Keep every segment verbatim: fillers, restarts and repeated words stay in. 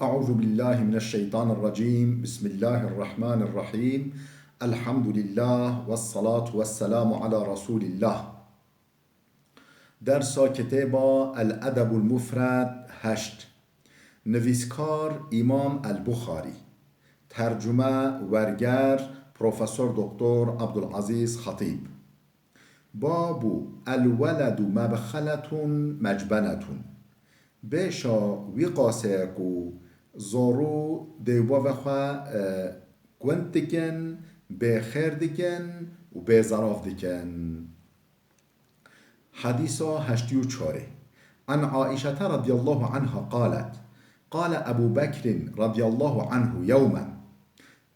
أعوذ بالله من الشيطان الرجيم. بسم الله الرحمن الرحيم. الحمد لله والصلاة والسلام على رسول الله. Dersa kitêba El Edebul Mufred heşt. Nivîskar Îmam El Buxarî. Tercume, werger, Profesor Doktor Abdulazîz Xetîb. Babû el weledu mebxeletun mecbenetun. Bêşa wî qaseye ku zorû dê û bavê xwe, e, gund dikin, bêxêr dikin û bêzerav dikin. Hedîsa heştî û çarê. An Aîşete radiyallahu anha qalet, qale Ebu Bekrin radiyallahu anhu yewmen.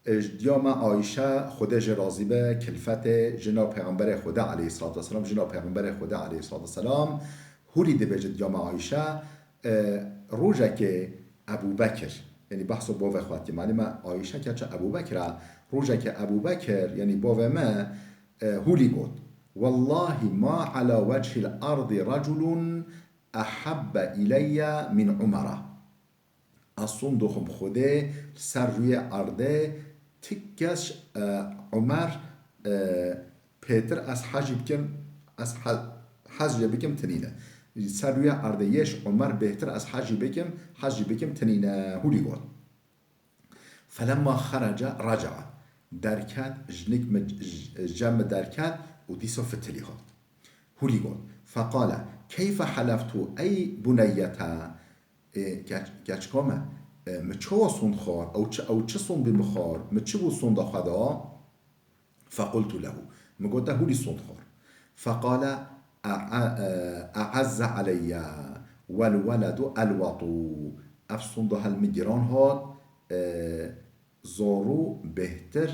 Ji diya me Ayşe, Xwedê jê razî be, kilfetê jina Pêxemberê Xwedê aleyhissalatu vesselam, jina Pêxemberê Xwedê aleyhissalatu vesselam, hûrî dibêje diya me Ayşe, e, rojekê Ebu Bekir, yanî behso bavê xwe dike, malê me Ayşe keça Ebu Bekir e, rojekê Ebu Bekir, yanî bavê me, e, hûrî got, Wellahî ma ala wechil erdî reculun ehabbe ileyye min Umara. Ez sond dixwim Xwedê, li ser rûyê erdê ti kes, e, Umer, e, pêtir ez hejî bikim, ez he-, hez jê bikim tinîne. Li ser rûyê erdê yê ji Umer bêhtir ez hejî bikim, hez jî bikim tinîne. Hûrî got. Felemma xerece reca'a. Derket, jinik min, j-, je min derket û dîsa fitilî hat. Hûrî got. Feqale, keyfe heleftu ey buneyyete. Ê, keç-, keçika me, e, mi çawa sond xwar? Ew çi, ew çi sondê min xwar? Mi çi bû sonda xwe da? Fequltu lehu. Mi got, te hûrî sond xwar. Feqale, e, e, e, e'ezze aleyye wel weledu elwatu. Ev sonda hel min giran hat, e, zorû bêhtir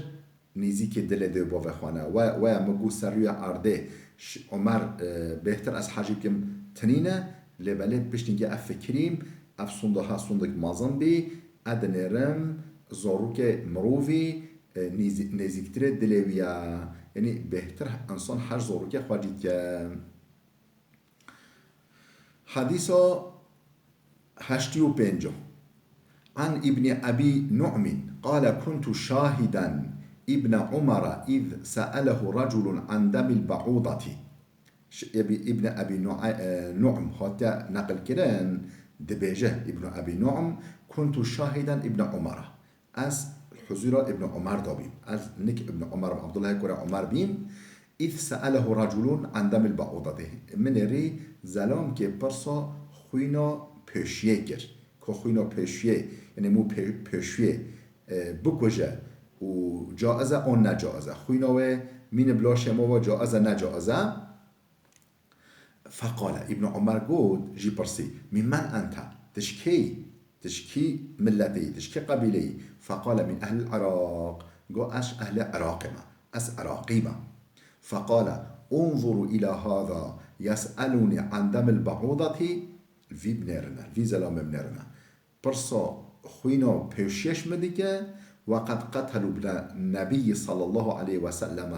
nêzîkê dilê dê û bavê xwe ne. We, we ya min got ser rûya erdê, ş-, Omer, e, bêhtir ez hejî bikim tinîne, lê belê piştî ev fikirîm, ev sonda ha sondek mezin bî, e dinêrim zorûkê mirovî, e, nêzî-, nêzîktirê dilê wî ya. Yanî bêhtir insan her zorûkê xwe dît ke. Hedîsa heştî û pênc. An Îbnî Ebî Nu'min qale kuntu şahiden Îbne Umara îz se'elehu reculun an demil be'ûdati. Ş-, Ebî, Îbne Ebî Nu'e-, e, Nu'm hatiye neqilkirin, dibêje Îbnu Ebî Nu'm, kuntu şahiden Îbne Umara. Ez huzura Îbn Omer de bîm. Ez nik Îbn Omer im, Abdullah kura Omer bîm. Îz se'elehu reculun an demil be'ûdati. Min ê rî zelamkê pirsa xwîna pêşiyê kir. Ku xwîna pêşiyê, yanî mû pê-, pêşiyê, e, bikuje û caiz e an ne caiz e. Xwîna wê mîne bi laşê me ve caiz e ne caiz e. Feqale, Îbn Omer got, jî pirsî, "Min men ente?" Tu ji kê yî? Tu ji kî miletê yî? Tu ji kî qebîlê yî? Feqale, "Min ehlil Iraq." Got, "Ez ji ehlê Iraqê me. Ez Iraqî me." Feqale, "Unzuru ila hada yes'eluni an demil be'ûdati." Vî binêrine, vî zelamê binêrine. Pirsa xwîna pêşiyê ji min dike, "Ve qed qetelu bne nebiyyi sallallahu aleyhi ve selleme."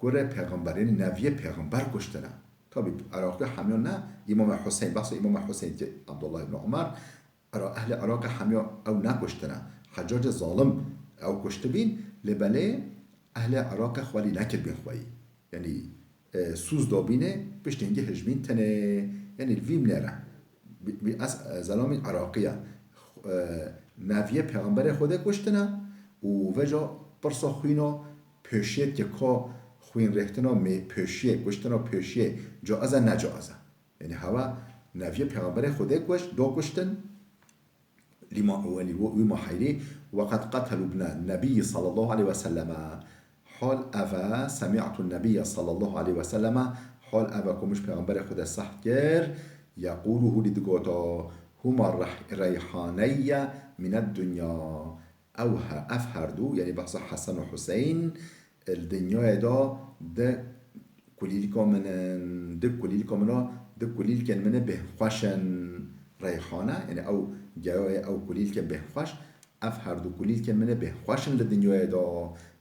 Kurê pêxember, yanî neviyê pêxember kuştine. Tabî Iraqî hemiya ne, Îmamê Huseyn, behsa Îmamê Huseyn ki Abdullah ibn Omer, Ira-, ehlê Iraqê hemiya ew nekuştine. Heccacê zalim ew kuştibîn, lê belê ehlê Iraqê xwelî nekiribîn xweyî. Yanî, e, sûz dabînê, piştî hingî hijmîn tenê, yanî li vî binêre. Bi, bi ez, e, zelamî Iraqî ye. E, neviyê pêxemberê Xwedê kuştine û veca pirsa xwîna pêşiyê dike ka xwînrêhtina mê-, pêşiyê, kuştina pêşiyê caiz e, ne caiz e. Yanî hewa neviyê pêxemberê Xwedê kuşt, do kuştin, lîma, welî, wî ma heyrî, "Ve qed qetelu bne nebiyyi sallallahu aleyhi ve selleme." Hal ev e, "Semi'tu nebiyye sallallahu aleyhi ve selleme." Hal ev e ku min ji pêxemberê Xwedê seh kir, "Yequlu", hûrî digota, "Huma reh-, reyhaneyye mined dunya." Ew he-, ev herdu, yanî behsa Hesen û Huseyn, li dinyayê de di kulîlka min in, di kulîlka min a, di kulîlkên min ê bêhxweş in. Reyhane, yanî ew geyayê, ew kulîlkên bêhxweş, ev herdu kulîlkên min ê bêhxweş in li dinyayê de.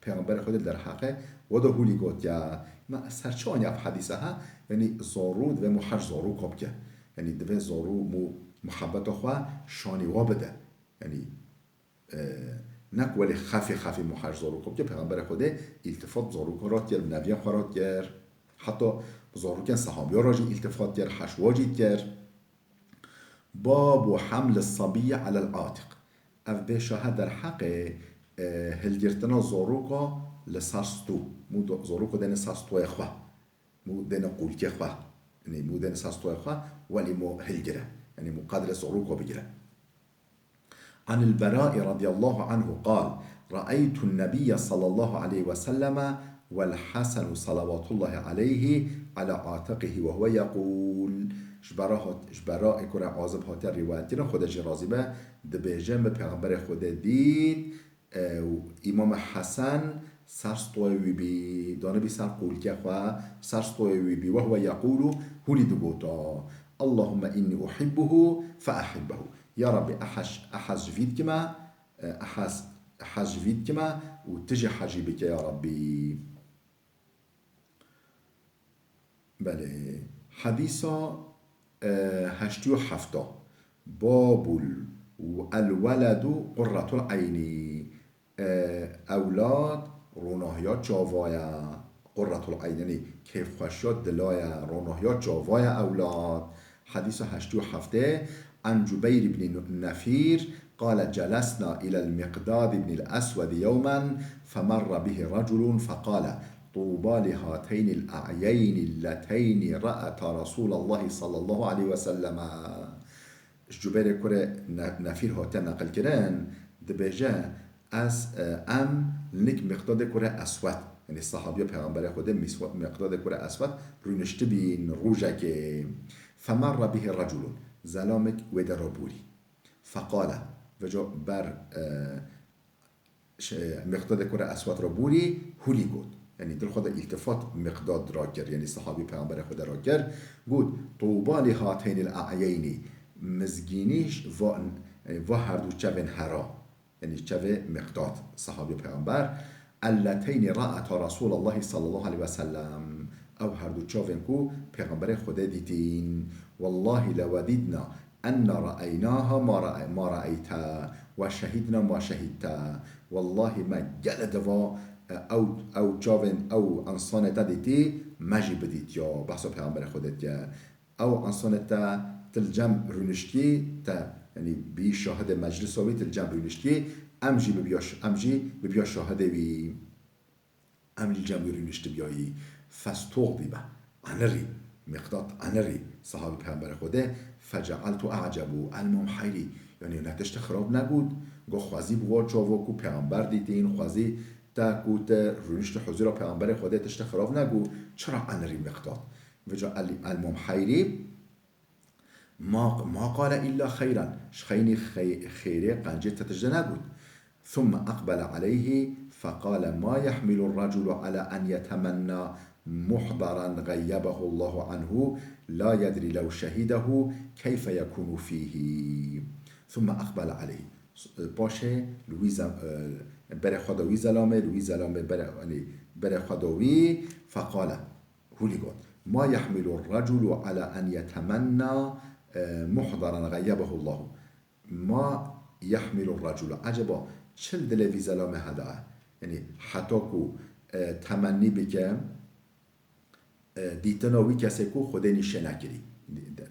Pêxemberê Xwedê li derheqê we de hûlî gotiye. Me ser çi aniye ev hedîse he? Yanî zorû divê mû her zorû kop ke. Yanî divê zorû mû muhebbeta xwe şanî wa bide. Yanî, e, ne ku welê xefê xefê muheş zaroka bike, Pêxemberê Xwedê îltifat zaroka re dikir, bi neviya xwe re dikir. Heta bi zarokên sehabiya re jî îltifat dikir, heş wa jî dikir. Babu hamli sabiyyi alel atiq. Ev bêşa he derheqê, e, hilgirtina zaroka li ser stû. Mû do-, zaroka dêne ser stûyê xwe. Mû dêne qûlkê xwe. Yanî mû dêne ser stûyê xwe, welî mû hilgire. Yanî mû qedrê zaroka bigire. Anil Bera'i radiyallahu anhu qal, Ra'aytun Nebiyye sallallahu aleyhi ve selleme vel Hasenu salavatullahi aleyhi ala atiqihi ve huve yekûl. Ji Bera hat-, ji Beraê kurê Azib hatiye rîwayet kirin, Xwedê jê razî be, dibêje, min Pêxemberê Xwedê dît, e, û Îmam Hesen ser stoyê wî bî, danibî ser qûlkê xwe, ser stoyê wî bî, ve huve yekûlu, hûlî digota, Allahümme inni uhibbuhu fe ahibbehu. Ya Rabbî, ez hez, ez hez ji vî dikime, e, ez hez, hez ji vî dikime û tu jî hez jî bike, ya Rabbî. Belê. Hedîsa, e, heştê û heft. Babul el weledu qurretul eynî. E, ewlad ronahiya çava ye. Qurretul eyn, yanî kêfxweşiya dila ye, ronahiya çava ye ewlad. Hedîsa heştê û heft. An Cubeyr ibn Nefîr, قال: جلسنا إلى المقداد بن الأسود يوما فمر به رجل فقال: طوبى لهاتين الأعيين اللتين رأتا رسول الله صلى الله عليه وسلم. Ji Cubeyrê kurê Ne-, Nefîr hate neqilkirin, dibêje, ez, e, em nik Miqdadê kurê Eswed, yanî sahabiya Pêxemberê Xwedê Miswa-, Miqdadê kurê Eswed rûniştibîn rojekê. فمر به رجل، zelamek wê de re borî. Feqale, veca ber, e, ş-, e, Miqdadê kurê Eswed re borî, hûlî got. Yanî dil xwe de îltifat Miqdad re kir, yanî sahabî Pêxemberê Xwedê re kir. Got, "Tûba li hateynil a'yeynî." Mizgînî ji va, e, va her du çavên hera. Yanî çavê Miqdad, sahabî Pêxember. "Elleteynî ra'eta Resûlallahî sallallahu aleyhi ve sellem." Ew her du çavên ku Pêxemberê Xwedê dîtîn. "Wellahî lewedîdna enna ra'eynaha ma ra'e-, ma ra'eyte we şehîdna ma şehîdte." Wellahî me gele diva, e, ew, ew çavên, ew ensanê te dîtî, me jî bidîtiya. Behsa Pêxemberê Xwedê diye. Ew ensanê te, tu li cem rûniştî, te, yanî bî şahidê meclisa wî, tu li cem rûniştî, em jî bibiya ş-, em jî bibiya şahidê wî. Em li cem wî rûniştibiyayî. Festoxdibe. Anirî. Miqdad anirî. Sahabî Pêxemberê Xwedê. Fecealtu a'cebu. El mam heyrî. Yanî ne tiştê xirab negot. Go xwezî bi wa çava ku Pêxember dîtîn, xwezî te ku te rûniştî huzûra Pêxemberê Xwedê tiştê xirab negot. Çira anirî Miqdad? Veca el, el mam heyrî. Ma, ma qale illa xeyran. Ji xeynî xey-, xêrê qencê te tiştê negot. Thumme eqbele aleyhi feqale ma yehmilu reculu ala en yetemenna muhdaran gayyebehu Allahu anhu la yedri lew şehidehu keyfe yekunu fihi. Thumme eqbele aleyhi. Paşê li wî ze-, e, berê xwe da wî zelamê, li wî zelamê berê, yanî berê xwe da wî feqale. Hûlî got, "Ma yehmilu reculu ala en yetemenna, e, muhdaran gayyebehu Allahu." Ma yehmilu reculu. Eceba çi li dilê vî zelamê hede ye? Yanî heta ku, e, temennî bike, e, dîtina wî kesê ku Xwedê nîşê nekirî.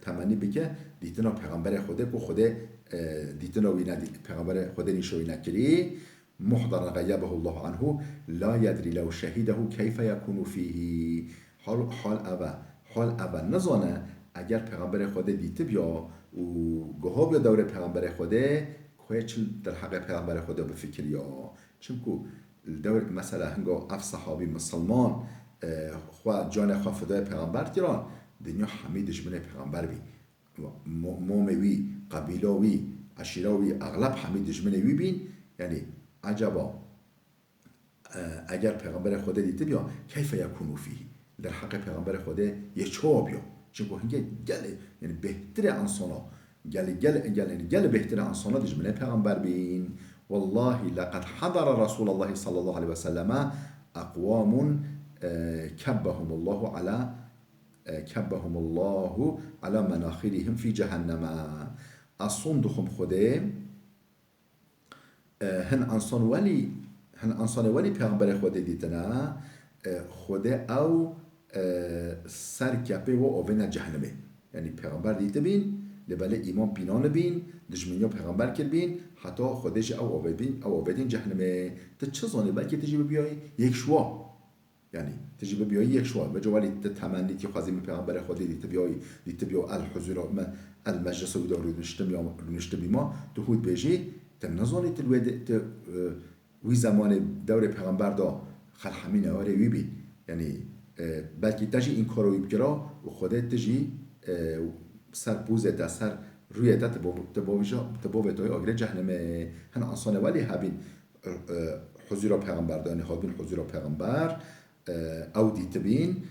Temennî bike dîtina Pêxemberê Xwedê ku Xwedê, e, dîtina wî nedî, Pêxemberê Xwedê nîşê wî nekirî. Muhdaran gayyebehu Allahu anhu, la yedri lew şehidehu keyfe yekunu fihi. Hal, hal ev e, hal ev e. Nizane, eger Pêxemberê Xwedê dîtibiya û gihabiya dewrê Pêxemberê Xwedê, ku yê çi derheqê Pêxemberê Xwedê bifikiriya. Çimku li dewr, mesela hingo ev sehabî misilman, e, xwe, canê xwe fidayê Pêxember kiran, dinya hemî dijminê Pêxember bî. Mo-, momê wî, qebîla wî, eşîra wî, exleb hemî dijminê wî bîn. Yanî, eceba, e, eger Pêxemberê Xwedê dîtibiya, keyfe yekûnû fîhî? Derheqê Pêxemberê Xwedê yê çawa biya? Çimku hingê gelê, yanî bêhtirê ensana, gelê, gelê, gelê, gelê bêhtirê ensana dijminê Pêxember bîn. Wellahî leqed hedere Resûlallahî sallallahu aleyhi ve selleme eqwamun, e, kebbehumullahu ala e, kebbehumullahu ala menaxirihim fî cehenneme. Ez son dixwim Xwedê, e, hin ensan welî, hin ensanê welî pêxemberê Xwedê dîtine, e, Xwedê ew, e, ser kepê we avêne cehenimê. Yanî pêxember dîtibîn, lê belê îman pînanibîn, dijminiya pêxember kiribîn, heta Xwedê jî ew avêtbîn, ew avêtîn cehenimê. Tu çi zanî, belkî tu jî bibiyayî yek ji wa. Yanî, tu jî bibiyayî yek ji wan. Vêca welî tu temennî tî xwezî min pêxemberê Xwedê dîtibiyayî, dîtibiyayî el huzura me-, el meclisa wî de rûniştibî-, rûniştibî ma, tu hû dibêjî, tu nizanî tu li wê de, tu, e, wî zemanê dewrê pêxember de xelq hemî newarê wî bîn. Yanî, e, belkî te jî înkara wî bikira û Xwedê tu jî, e, ser pûzê te, ser rûyê te, tu bo-, tu bovîja-, tu bovê toyê agirê cehenimê. Hin ensanê welî hebîn, e, huzura pêxember de, yanî hatibîn huzura pêxember, e, ew dîtibîn,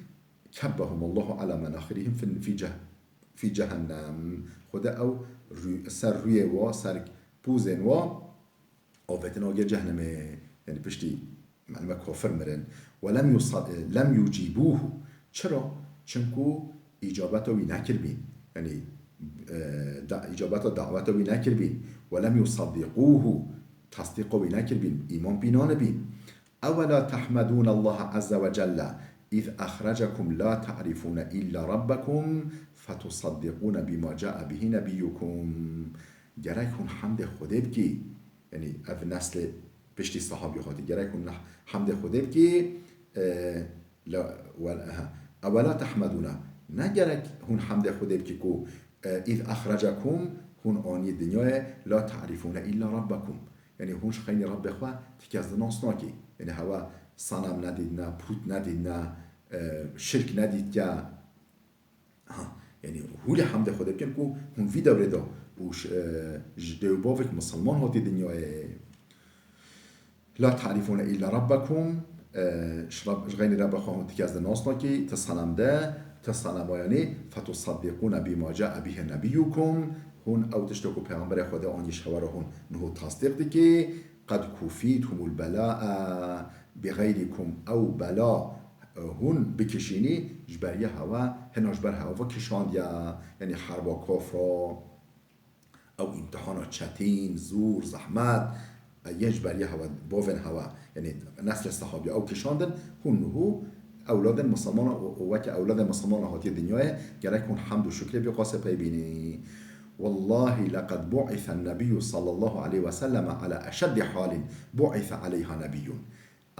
kebbehumullahu ala menaxirihim fi, fi ceh-, fi cehennem. Xwedê ew rû-, ser rûyê wa, ser pûzên wa, avêtin agê cehennemê, yanî piştî, melûm e, kafir mirin. Ve lem yusa-, lem yucîbûhu. Çira? Çimku îcabeta wî nekiribîn. Yanî, e, da-, îcabeta daweta wî nekiribîn. Ve lem yusaddiqûhu. Tasdîqa wî nekiribîn. Îman pî nanibîn. Ewela tehmedûne Allahe Azze ve Celle iz exrecekum la ta'rifûne illa Rabbekum fetusaddiqûne bîma cae bihî nebiyyukum. Gerek hûn hemdê Xwedê bikî. Yanî ev neslê piştî sehabî hatî. Gerek hûn hemdê Xwedê bikî. E, la, wel, ha. Ewela tehmedûne. Ne gerek hûn hemdê Xwedê bikî ku, e, iz exrecekum, hûn anî dinyayê, la ta'rifûne illa Rabbekum. Yanî hûn ji xeynî Rabbê xwe ti kes di nas nakî. Yanî hewa sanem nedîtine, pût nedîtine, e, şirk nedîtke. Ha, yanî hûlê hemdê Xwedê bikin ku hûn vî dewrê de û ş-, e, ji dê û bavek misilman hatî dinyayê. La ta'rifûne illa Rabbekum, e, ji Rab-, ji xeynî Rabbê xwe hûn ti kes di nas nakî, ti senem de, ti senema yanî, fetusaddiqûne bîma cae bihî nebiyyukum, hûn ew tiştê ku pêxemberê Xwedê anî ji hewa re hûn niho tasdîq dikî, qed kufîthumul belae bi xeyrikum, ew bela, e, hûn bikişînî, ji beriya hewa, hina ji ber hewa ve kişandiye, yanî herba kofra, ew îmtihana çetîn, zûr, zehmet, e, yên ji beriya hewa, bavên hewa, yanî neslê sehabî ew kişandin, hûn niho ewladên misilmana û, û weke ewladên misilmana hatiye dinyayê, gerek hûn hemd û şukrê bî qasê pey bînî. Wellahî leqed bu'ise nebiyyu sallallahu aleyhi ve selleme ala eşeddi halin bu'ise aleyha nebiyyun.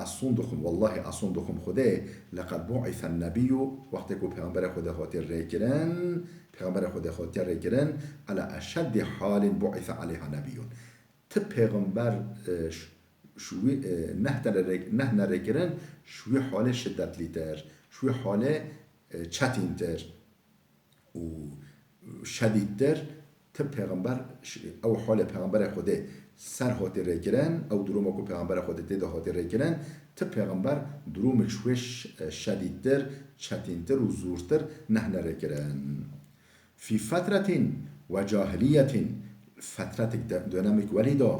Ez son dixwim, wellahî ez son dixwim Xwedê, leqed bu'ise nebiyyu, wextê ku Pêxemberê Xwedê hatiye rêkirin, Pêxemberê Xwedê hatiye rêkirin, ala eşeddi halin bu'ise aleyha nebiyyun. Ti pêxember, e, ş-, ş-, wî, e, neh tene rê-, neh nerêkirin, ji wî halê şiddetlîtir, ji wî halê, e, çetîntir û şedîdtir, ti pêxember, ş-, ew halê Pêxemberê Xwedê ser hatî rêkirin, ew duruma ku Pêxemberê Xwedê tê de hatî rêkirin, ti pêxember durumêk ji wê ş-, e, şedîdtir, çetîntir û zûrtir neh nerêkirin. Fî fetretin ve cahiliyetin, fetretik de, dönemik welî de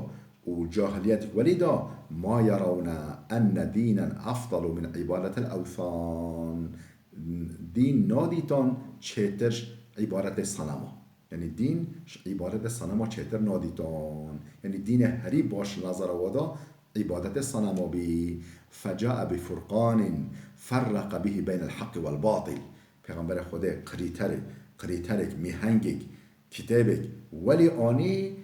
û cahiliyetik welî de, ma yerawne enne dînen efdalu min îbadetil ewthan. Dîn nadîtan çêtir ji îbadetê senema. Yanî dîn ji îbadetê senema çêtir nadîtan. Yanî dînê herî baş li nezera we de îbadetê senema bî. Fecae bi furqanin ferreqe bihî beynel heqqi wel batil. Pêxemberê Xwedê krîterê-, krîterek, mîhengek, kitêbek welî anî,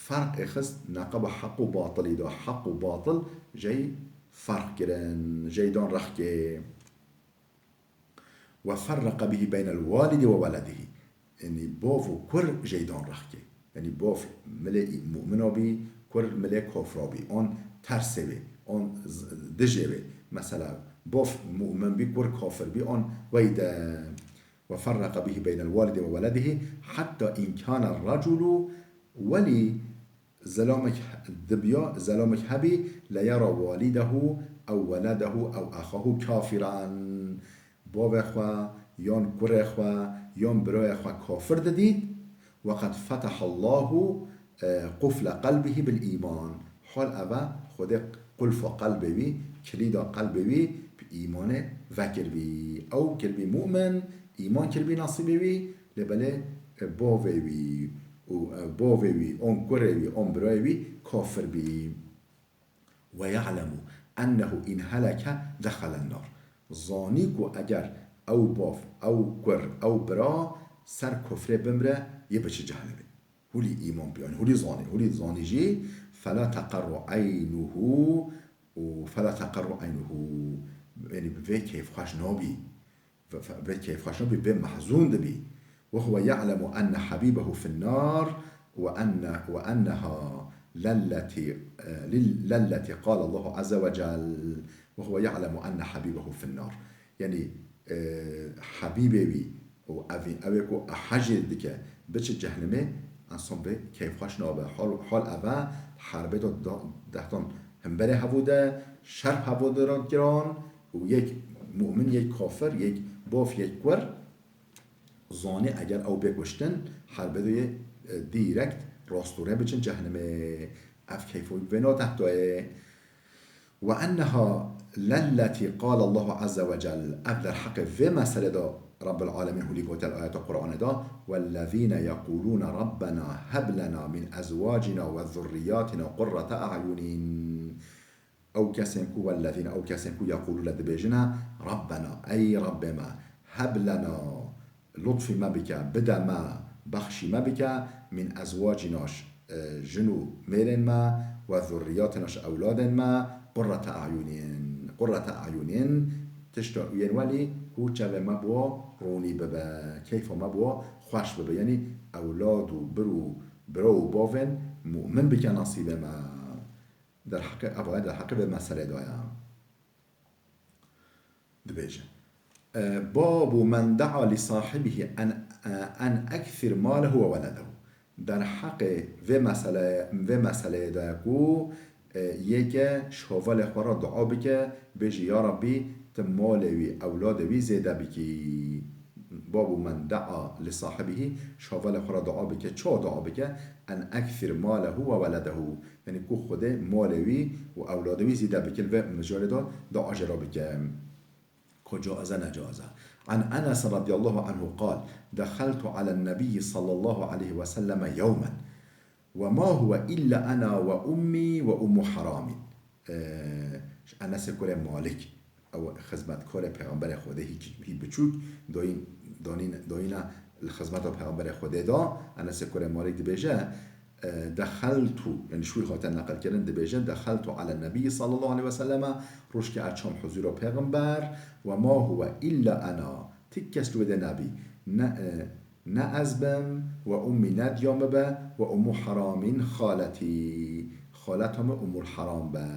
ferqê xist neqeba heq û batilî de. Heq û batil jey ferq kirin, jey dan rexkê. Ve ferreqe bihî beynel walidi ve weledihî. Yanî bav û kur jey dan rexkê. Yanî bav milê î-, mumina bî, kur milê kafira bî. An tersê bê, an z-, dijê bê. Mesela bav mumin bî, kur kafir bî, an wey de. Ve ferreqe bihî beynel walidi ve weledihî hetta in kâne reculu welî zelamek dibiya, zelamek hebî, leyera walidehu ew weledehu ew exahu kafiran. Bavê xwe, yan kurê xwe, yan birayê xwe kafir didît, ve qed fetehallahu, e, qufle qelbihî bil îman. Hal eve Xwedê qulfa qelbê wî, kilîda qelbê wî bi îmanê vekiribî. Ew kiribî mumin, îman kiribî nasîbê wî, lê belê, e, bavê wî û, e, bavê wî, an kurê wî, an birayê wî kafir bî. Ve ya'lemu ennehu in heleke dexelen nar. Zanî ku eger ew bav, ew kur, ew bira ser kufrê bimre, yê biçe cehennemê. Hûlî îman pê, yanî hûlî zanî, hûlî zanî jî, fela teqerru eynuhu û fela teqerru eynuhu, yanî bi vê keyfxweş nabî. Ve, ve, vê keyfxweş nabî, vê mehzûn dibî. Ve huve ya'lemu enne habîbehu fin nar ve enne, ve enneha lelleti, e, lil-, lelleti qala Allahu azze ve cel. Ve huve ya'lemu enne habîbehu fin nar. Yanî, e, habîbê wî û evî, ew ê ku ehecê dike, biçe cehnemê, ensan vê keyfxweş nabe. Hol, hol ev e, herbê de da-, dehtan hemberê hevû de, şer hevû de ran kiran, û yek mu'min, yek kafir, yek bav, yek kur, zanî eger ew bê kuştin, herbê de yê, e, direkt rastûre biçin cehnemê. Ev keyfo wî vê nade hetoyê. Ve enneha lelleti qala Allahu azze ve cel. Ev derheqê vê meselê de Rabbul Alemîn hûlî gote li ayeta Qur'anê de, "Vellezîne yeqûlûne Rabbena heb lena min ezwacina ve zurriyatina qurrete a'yunin." Ew kesên ku, wellezîne, ew kesên ku yeqûlûne dibêjine, Rabbena, ey Rabbê me, heb lena, lutfî me bike, bide me, bexşî me bike, min ezwacina, ji, e, jin û mêrên me, we zurriyatina, ji ewladên me, qurrete ayunîn, qurrete ayunîn, tişta yên welî ku çavê me bo ronî bibe, keyfa me bo xweş bibe. Yanî ewlad û bir û bira û bavên mu'min bike nasîbê me. Derheqê, ev ayet derheqê vê meselê de ye. Dibêje, e, "Babu men da'a li sahibihi en, e, en ekthir malehu ve weledehu." Derheqê vê mesele, vê meseleyê de ye ku, e, yeke ji hevalê xwe re dua bike, bêje, "Ya Rabbî, tu malê wî, ewladê wî zêde bikî." Babu men da'a li sahibihi, ji hevalê xwe re dua bike. Çawa dua bike? "En ekthir malehu ve weledehu." Yanî ku Xwedê malê wî û ewladê wî zêde bike, li vê mijarê de dua jê re bike. Ku caiz e, ne caiz e. An Enes radiyallahu anhu qal, "Dexeltu alen nebiyyi sallallahu aleyhi ve selleme yewmen. Ve ma huve illa ena ve ummi ve ummu haramin." Ee, Enesê kurê Malik. Ew xizmetkarê Pêxemberê Xwedê hî, hî biçûk, dayîn, danîn, dayîna li xizmeta Pêxemberê Xwedê de, Enesê kurê Malik dibêje, e, dexeltu, yanî ji wî hate neqilkirin, dibêje, "Dexeltu alen nebiyyi sallallahu aleyhi ve selleme", rojkê ez çûm huzûra Pêxember, "ve ma huve illa ena", ti kes li wê de nebî, ne, e, Ne ez bim, ve ummî, ne diya min be, ve ummu haramîn xaletî. Xaleta min Ummul Haram be.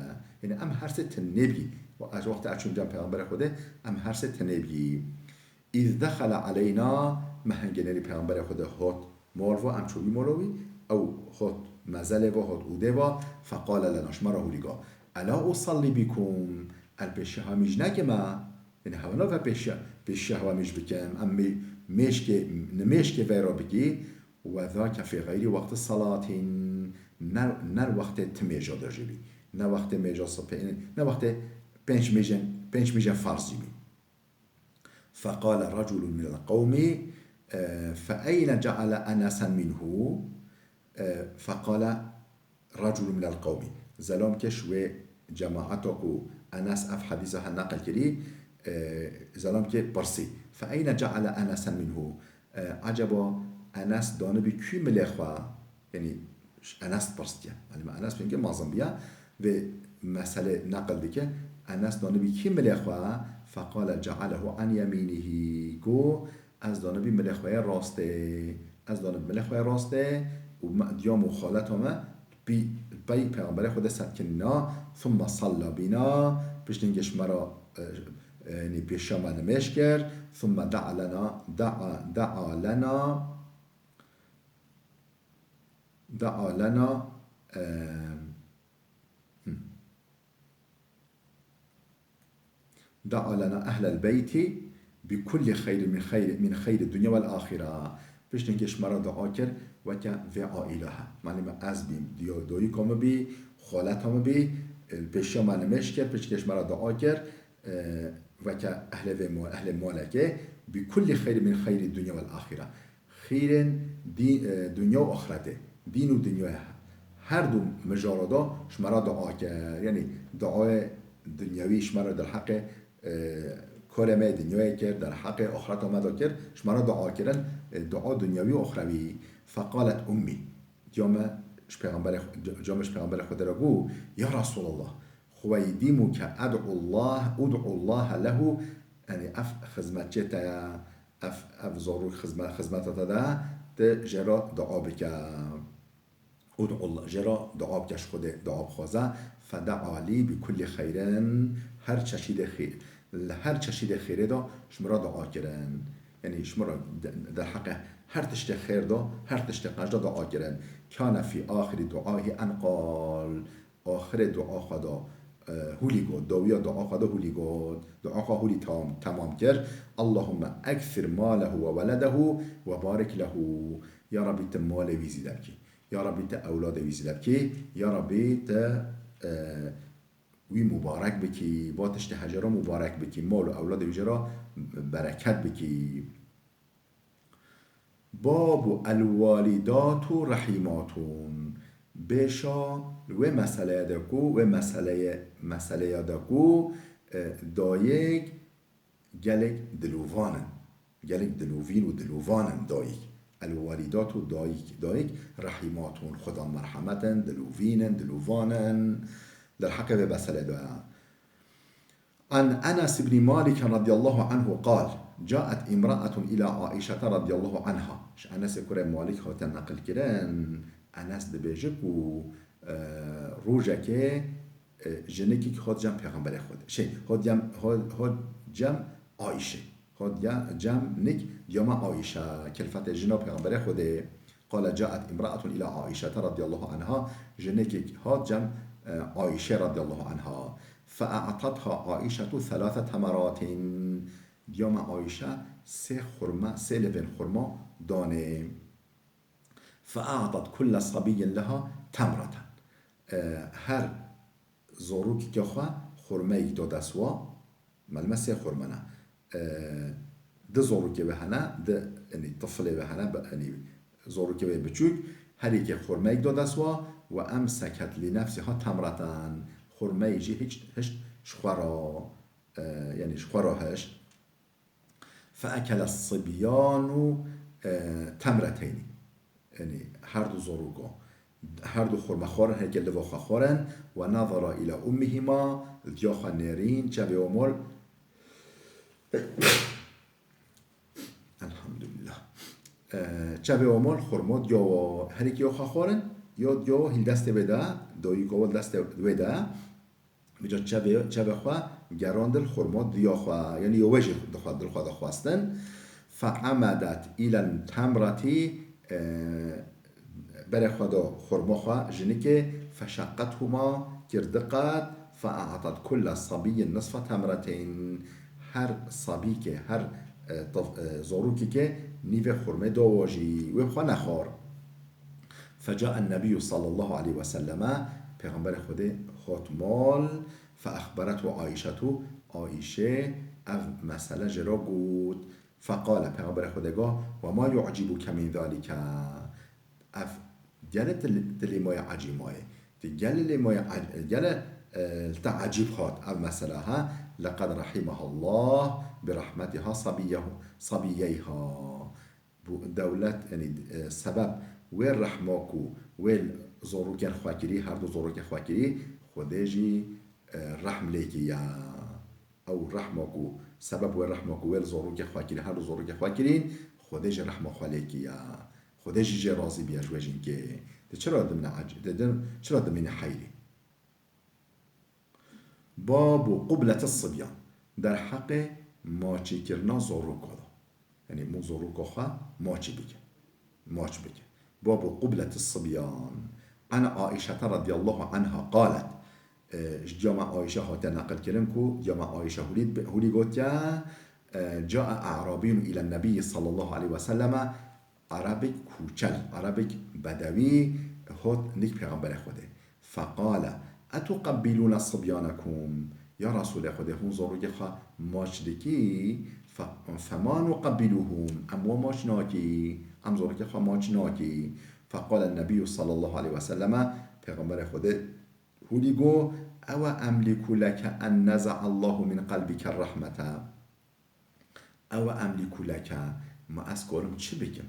Yanî em her sê tinê bî. Ve ez wextê ez çûm cem Pêxemberê Xwedê, em her sê tinê bî. Îz dexele aleyna, me hingê nerî Pêxemberê Xwedê hot mol ve, em çûbî mola wî, ew hot mezelê ve, hot ûdê ve, feqale lena, ji me re hûlî got, "Ela usallî bikum, ez pêşiya hemî jî nekim e?" Yanî hewa nave pêşiya, pêşiya hewa hemî jî bikim. Em mê-, mêşkê, nimêşkê veyra bikî. Ve zâke fî xeyrî wexti salatîn. Ne, ne wextê ti mêja de jî bî. Ne wextê mêja sibhê, ne wextê pênc mêjên, pênc mêjên ferz jî bî. Feqale reculun minel qewmî, e, "Fe eyne ceale Enesen minhu?" E, feqale reculun minel qewmî. Zelamkê ji wê cemaeta ku Enes ev hedîsa he neqil kirî, e, zelamkê pirsî, "Fe eyne ceale Enesen minhu?" E, eceba Enes danibî kî milê xwe? Yanî Enes pirstiye. Yanî me Enes pêngê mezin biya, vê meselê neqil dike. Enes danibî kî milê xwe? Feqale cealehu an yemînihî. Got, Ez danibî milê xwe yê rastê. Ez danibî milê xwe yê rastê û me, diyam û xaleta me pî-, pey Pêxemberê Xwedê setkinîna. Thumme salla bîna. Piştî hingê ji me re, e, e, yanî pêşiya me nimêj kir. Thumme da'a lena, da'a, da'a lena, da'a lena, e, hmm. Da'a lena ehlel beyti bi kulli xeyrin min xeyri, min xeyri dunya vel axira. Piştî hingê ji me re dua kir, weke vê aîle he. Malê me ez bîm, diyo-, doyika min bî, xaleta min bî, e, pêşiya me nimêj kir, piştî hingê ji me re dua kir, e, weke ehlê vê mo-, ehlê malekê, bi kulli xeyrin min xeyri dunya vel axira. Qîrên dî-, e, dinya û axretê. Dîn û dinyayê. Her du mijara da ji me re dua kir. Yanî duayê dinyawî ji me re derheqê, e, karê me yê dinyayê kir, derheqê axreta me de kir, ji me re dua kirin, e, dua dinyawî û axrewî. Feqalet ummî. Diya me ji Pêxemberê Xwe-, diya me ji Pêxemberê Xwedê re got, Ya Resûlallah, Xuweydîmuke ed'ullah, ud'ullahe lehu, yanî ev xizmetçê te ye, ev, ev zarok xizme-, xizmeta te de, tu jê re dua bike. Ud'ullah, jê re dua bike, ji Xwedê dua bixwaze. Fedaa lî bi kullî xeyrin, her çeşîdê xê-, li her çeşîdê xêrê de ji min re dua kirin. Yanî ji min re de-, derheqê her tiştê xêr de, her tiştê qenc de dua kirin. Kane fî axirî duahî en qal. Axirê dua xwe de, e, hûlî got. Dawiya dua xwe de hûlî got. Dua xwe hûlî tam-, temam kir. Allahumme ekthir malehu ve weledehu ve barik lehu. Ya Rabbî, tu malê wî zîde bikî. Ya Rabbî, tu ewladê wî zîde bikî. Ya Rabbî, tu, e, wî mubarek bikî. Va tiştê hejê re mubarek bikî. Mal û ewladê wî jê re bereket bikî. Babu el-walidatu rahimatun. Bêşa li wê meseleyê de ku, wê meseleyê, meseleyê de ku, e, dayik gelek dilovan in. Gelek dilovîn û dilovan in dayik. El-walidatu dayik, dayik rahimatun, xwedan merhemet in, dilovîn in, dilovan in. Derheqê vê meseleyê de. An Enes ibn Malik radiyallahu anhu qal, caet imraatun ila Aişete radiyallahu anha. Ji Enesê kurê Malik hate neqil kirin, Enes dibêje ku, e, rojekê, e, jinikek hat cem Pêxemberê Xwedê. Şey, hat cem, hat, hat cem Aişê. Hat ya-, cem nik diyama Aişe, kelfetê jina Pêxemberê Xwedê. Qale caet imraatun ila Aişete radiyallahu anha, jinekek hat cem, e, Aişe radiyallahu anha. Fe'atatha Aişetu thelâthe temeratin. Diyama Aişe sê xurma, sê levên xurma danê. Fe'atat kulle sabiyyin leha temreten. E, her zorokeke xwe xurmeyek da dest wa, melime sê xurme ne. E, di zorokê ve hene, di, yanî, tifilê ve hene, bi-, yanî, zorokê ve biçûk, her yekê xurmeyek da dest wa, ve emseket li nefsiha temreten, xurmeyê jî hiç, hişt ji xwe re, e, yanî, ji xwe re hişt. Feekele sibyanu, e, temreteynî. Yanî her du zoroko, her du xurme xwarin, herkê liva xwe xwarin. Ve nazara ila ummihima, diya xwe nêrîn, çavê wan mol. Elhamdulillah. E, çavê wan mol xurma diya wa herkê xwe xwarin, ya diya wa hîl destê wê de, dayika wa destê wê de. Vêca çavê, çavê xwe gerandin xurma diya xwe, yanî ya wê jî dixwe-, dil xwe de xwestin. Fe'emedet îlen temretî, e, berê xwe da xurma xwe jinikê, feşeqethuma, kir diqet, fe'atat kulle sabiyyin nisfe temreteyn. Her sabîkê, her, e, tif-, e, zorokekê nîvê xurmê da wa jî, wê xwe nexwar. Fecaen Nebiyyu sallallahu aleyhi ve selleme, Pêxemberê Xwedê hat mal, feexberethu Aîşetu, Aîşê ev mesele jê re got. Feqale, Pêxemberê Xwedê got, "Ve ma yu'cibuke min zalike?" Ev gele tu, tu lê maye ecîb mayê. Tu gele lê maye ec-, gele, e, li te ecîb hat ev mesele, ha? Leqed rahimahallah bi rahmetiha sabiyyehu-, sabiyeyha. Bu dewlet, yanî, e, sebeb wê rehma ku wê zorokên xwe kirî, her du zorokê xwe kirî, Xwedê jî, e, rehm lê kiriye. Ew rehma ku, sebeb wê rehma ku wê li zorokê xwe kirî, her du zorokê xwe kirî, Xwedê jî rehma xwe lê kiriye. Xwedê jî jê razî bûye ji wê jinkê. Tu çira dimîne ec-, tu dim-, çira dimîne heyrî? Babu qubleti sibyan. Derheqê maçîkirina zoroka de. Yanî, mû zoroka xwe maçî bike. Maç bike. Babu qubleti sibyan. An Aîşete radiyallahu anha qalet. E, ji diyama Aîşe hate neqil kirin ku diyama Aîşe hûlî, hûlî gotiye, e, cae a'rabiyun îlen nebiyyi sallallahu aleyhi ve selleme, Erebik kûçel, Erebik bedewî hot nik Pêxemberê Xwedê. Feqale, "Etuqebbilûne sibyanakum?" Ya Resûlê Xwedê, hûn zorokê xwe maç dikî? Fe-, "Fema nuqebbilûhum?" Em wa maç nakî. Em zorokê xwe maç nakî. Feqale Nebiyyu sallallahu aleyhi ve selleme, Pêxemberê Xwedê hûlî got, "Ewe emliku leke en neza'a Allahu min qelbike rahmete." Ewe emliku leke, ma ez karim çi bikim?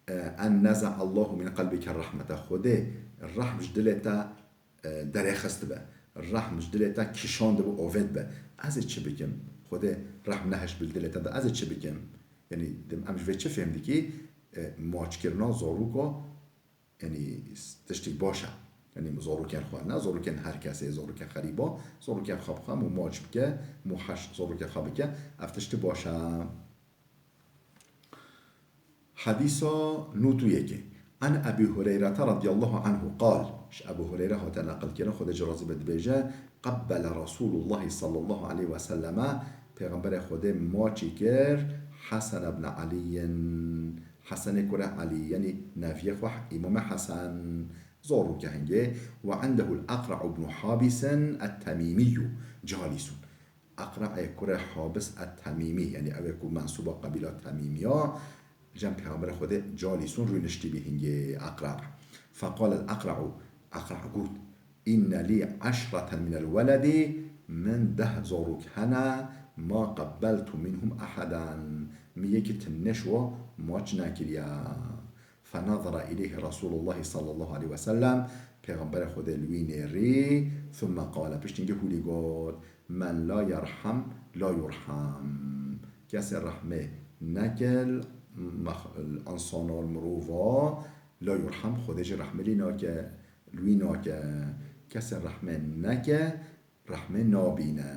E, en neza'a Allahu min qelbike rahmete. Xwedê rehm ji dilê te, e, derêxistibe. Rehm ji dilê te kişandibe, ovet be. Ez ê çi bikim? Xwedê rehm nehişt bi dilê te de, ez ê çi bikim? Yanî, dem em ji vê çi fêm dikî? E, maçkirina zaroka, yanî, tiştek baş e. Yanî, zarokên xwe ne, zarokên her kesê, zarokên xerîba, zarokên xwe bixwe, mû maç bike, mû heş zarokê xwe bike, ev tiştê baş e. Hedîsa nût û yekê. An Ebî Hureyrete radiyallahu anhu qal, ji Ebû Hureyre hate neqilkirin, Xwedê jê razî be, dibêje, Qabbele Resûlullahî sallallahu aleyhi ve selleme, Pêxemberê Xwedê maçî kir Hesen ibn Eliyyin, Hesenê kurê Elî, yanî neviyê xwe Îmamê Hesen, zor rûke hingê, we indehul Aqra' ibn Habisin et-Temîmîyyu calîsun. Aqra'ê kurê Habis et-Temîmî, yanî ew ê ku mensûba qebîla Temîmiya, cem Pêxemberê Xwedê calîsûn rûniştî bî hingê Aqra'. Feqalel Aqra'u, Aqra' got, "Înne lî eşreten minel weledî, min deh zarok hene, ma qebbeltu minhum eheden, min yekî tinneş wa maç nekiriye." Fenazara ileyhi Resûlullahî sallallahu aleyhi ve sellem, Pêxemberê Xwedê li wî nêrî, thumme qale, piştî hingê hûlî got, "Men la yerham, la yurham." Kesê rehmê neke, mex-, insana, mirova, la yurham, Xwedê jî rehmê lî nake, li wî nake. Kesê rehmê neke, rehmê nabîne.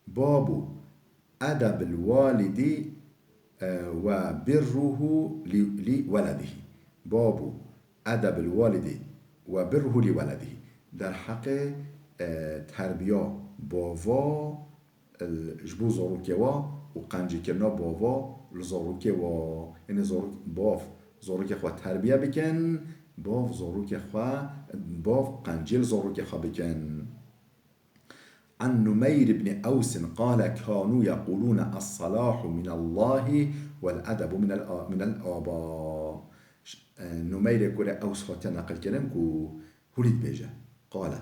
Babu edebil walidi, e, ve birruhu li, li weledihî. Babu edebil walidi ve birruhu li weledihî. Derheqê, e, terbiya bava, e, ji bo zarokê wa û qencîkirina bava li zarokê wa. Yanî zarok, bav zarokê xwe terbiye bikin, bav zarokê xwe, bav qencî li zarokê xwe bikin. An Numeyr ibn Ews qale, kanu yequlune, "Es-salahu minallahi vel edebu minel a-, minel aba." Ş-, e, Numeyrê kurê Ews hate neqilkirin ku hûlî dibêje. Qale,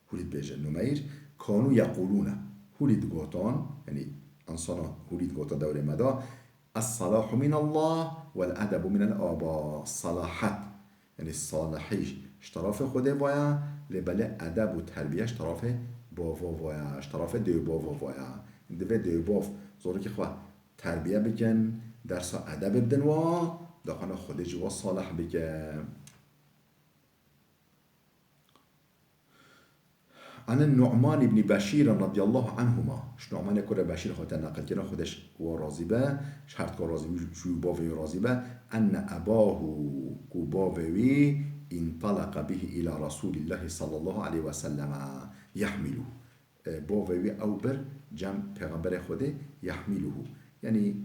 hûlî dibêje Numeyr, kanu yequlune. Hûlî digotan, yanî insana hûlî digota dewrê me de, "Es-salahu minallah vel edebu minel aba." Salahat, yanî salihî ji terafê Xwedê vaya, lê belê edeb û terbiye ji terafê bava vaya, ji terafê dê û bava vaya. Divê dê û bav zorokê xwe terbiye bikin, dersa edebê bidin wa, daxwana Xwedê jî wa salih bike. An Nu'man ibn Beşîr radiyallahu anhuma, ji Nu'manê kurê Beşîr hate neqilkirin, Xwedê ji wa razî be, ji her dika razî bû, ji wî bavê wî razî be, enne ebahu, ku bavê wî, intalaqa bihi ila Resûlîllahî sallallahu aleyhi ve selleme yehmîluhu. E, bavê wî ew bir cem Pêxemberê Xwedê yehmîluhu. Yanî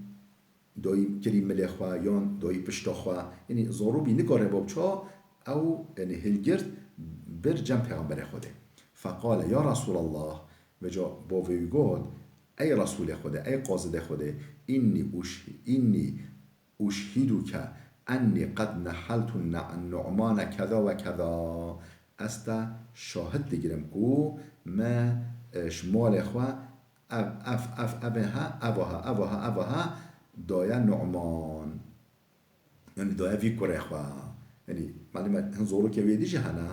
dayî kirî milê xwe yan dayî pişta xwe, yanî zorû bî, nikare bo biça, ew, yanî hilgirt bir cem Pêxemberê Xwedê. Feqale, ya Resûlallah, vêca bavê wî got, ey Resûlê Xwedê, ey qazidê Xwedê, înnî uş-, înnî uşhiduke ennî qed neheltu ne-, Nu'mane keza ve keza. Ez te şahid digirim ku me, e, ji malê xwe ev, ev, ev, ev ha, ev ha, ev ha, ev ha daye Nu'man. Yanî daye vî kurê xwe. Yanî, malûm e, hin zorokê wê dî jî hene.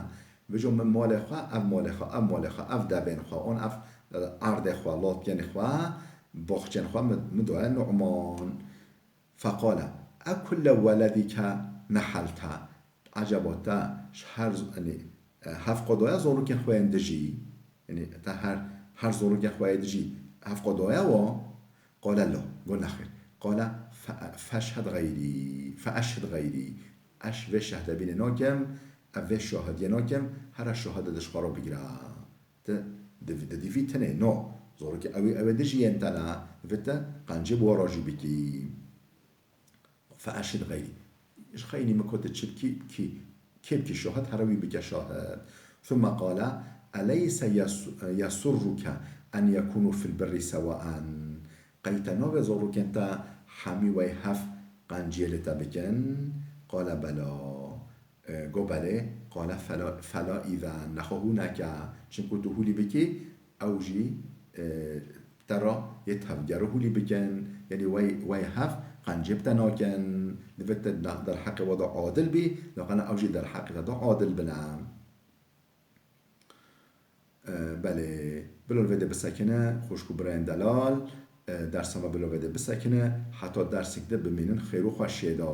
Vêca min malê xwe, ev malê xwe, ev malê xwe, ev devên xwe, an ev, e, erdê xwe, latiyên xwe, baxçên xwe min, min daye Nu'man. Feqale, "Ekulle weledike nehelte?" Ecaba te ji her z-, yanî, e, hevqo daye zorokên xwe yên dijî? Yanî te her, her zorokên xwe yê dijî hevqo daye wa? Qale la, got nexêr. Qale fe-, feşhed xeyrî, feeşhid xeyrî. Ez vê şehdebînê nakim, ez vê şahidiyê nakim, here şahidê di ji xwe re bigire. Ti di, di dîvî tinê, no. Zorokê ew ê, ew ê dijî yên te ne, divê te qencê bi we re jî bikî. Feeşhid xeyrî. Ji xeynî min got, çi bikî, kî, kê bikî şahid, here wî bike şahid. Thumme qale, eleyse yes-, yesurruke en yekûnû fil birrî sewaen? Qey te navê zorokên te hemî wey heft qenciyê li te bikin? Qale bela. E, go belê. Qale fela, fela îzen. Nexwe hûn neke. Çimku tu hûlî bikî, ew jî, e, te re yê tevgero hûlî bikin. Yanî wey, wey heft qenciyê bi te nakin. Divê te de-, derheqê we de adil bî, lewqana ew jî derheqê te de adil bine. E, belê, bilo li vê de bisekine, xwişk û birayên delal, e, dersa me bilo vê de bisekine, heta dersek de bimînin xêr û xweşiyê de.